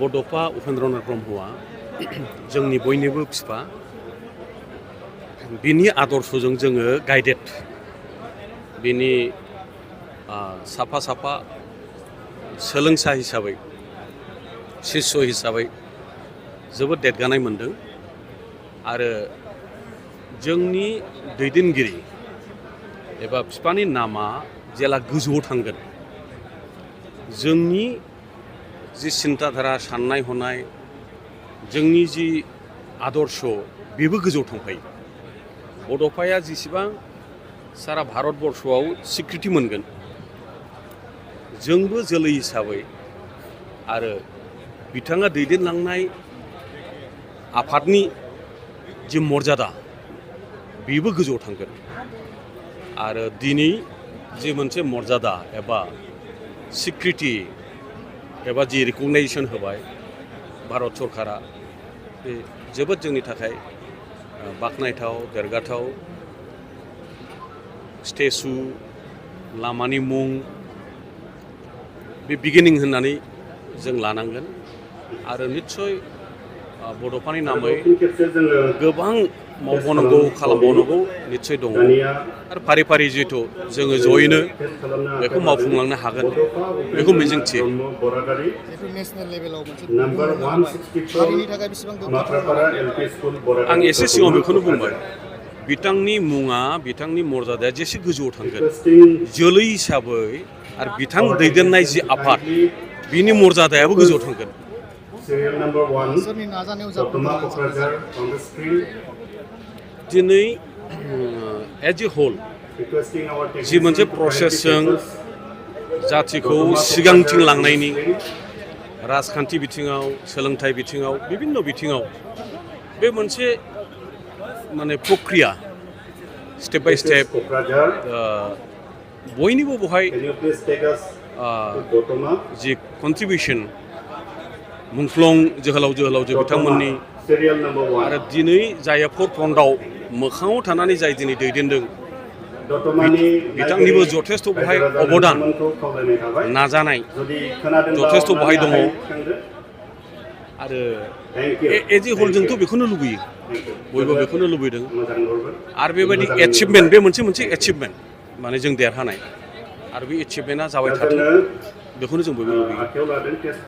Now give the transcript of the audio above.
बड'फा उपेन्द्रनाथ ब्रह्मआ जोंनि बयनिबो बिफा। बिनि आदर्शजों जोङो गाइडेड, बिनि साफा साफा सोलोंसा हिसाबै, शिष्य हिसाबै जोबोद देरगानाय मोनदों। आरो जोंनि दैदेनगिरि एबा बिफानि नामा जेला गोजौआव थांगोन, जोंनि जि सिन्ताधारा, साननाय हनाय, जोंनि जि आदर्श, बेबो गोजौआव थांफायो। बड'फाया जेसेबां सारा भारतबर्षआव स्वीकृति मोनगोन, जोंबो जोलै हिसाबै आरो बिथाङा दैदेनलांनाय आफादनि जि मर्यादा, बेबो गोजौआव थांगोन। आरो दिनै जि मोनसे मर्यादा एबा स्वीकृति एबा जि रिकगनाइजेसन होबाय भारत सरकारा, बे जोबोद जोंनि थाखाय बाख्नायथाव, देरगाथाव। स्टेचु, लामानि मुं, बे बिगिनिं होननानै जों लानांगोन। आरो निस्सय बड'फानि नामै गोबां मावबावनांगौ, खालामबावनांगौ निस्सय दङ। आरो फारि फारि जिहेथु जोङो जयैनो बेखौ मावफुंलांनो हागोन, बेखौ मिजिंथियो। आं एसे सिगाङाव बेखौनो बुंबाय, बिथांनि मुङा, बिथांनि मर्यादाया जेसे गोजौआव थांगोन, जोलै हिसाबै आरो बिथां दैदेननाय जि आफाद, बिनि मर्यादायाबो गोजौआव थांगोन। दिनै एज ए हल जि मोनसे प्रसेसजों जाथिखौ सिगांथिं लांनायनि, राजखान्थि बिथिङाव, सोलोंथाइ बिथिङाव, बिभिन्न बिथिङाव बे मोनसे माने प्रक्रिया, स्टेप बाय स्टेप बयनिबो बहाय जि कन्ट्रिबिउसन, मुंख्लं जोहोलाव जोहोलावजो बिथांमोननि, आरो दिनै जाय फरफ्रन्टआव मोखाङाव थानानै जाय दिनै दैदेनदों, बिथांनिबो जथेस्थ' बहाय अबदान, नाजानाय जथेस्थ' बहाय दङ। आरो एज ए हल जोंथ' बेखौनो लुबैयो, बयबो बेखौनो लुबैदों। आरो बेबायदि एचिभमेन्ट, बे मोनसे एचिभमेन्ट, माने जों देरहानाय, आरो बे एचिभमेन्टआ जाबाय थाथों, बेखौनो जों बयबो लुबैयो।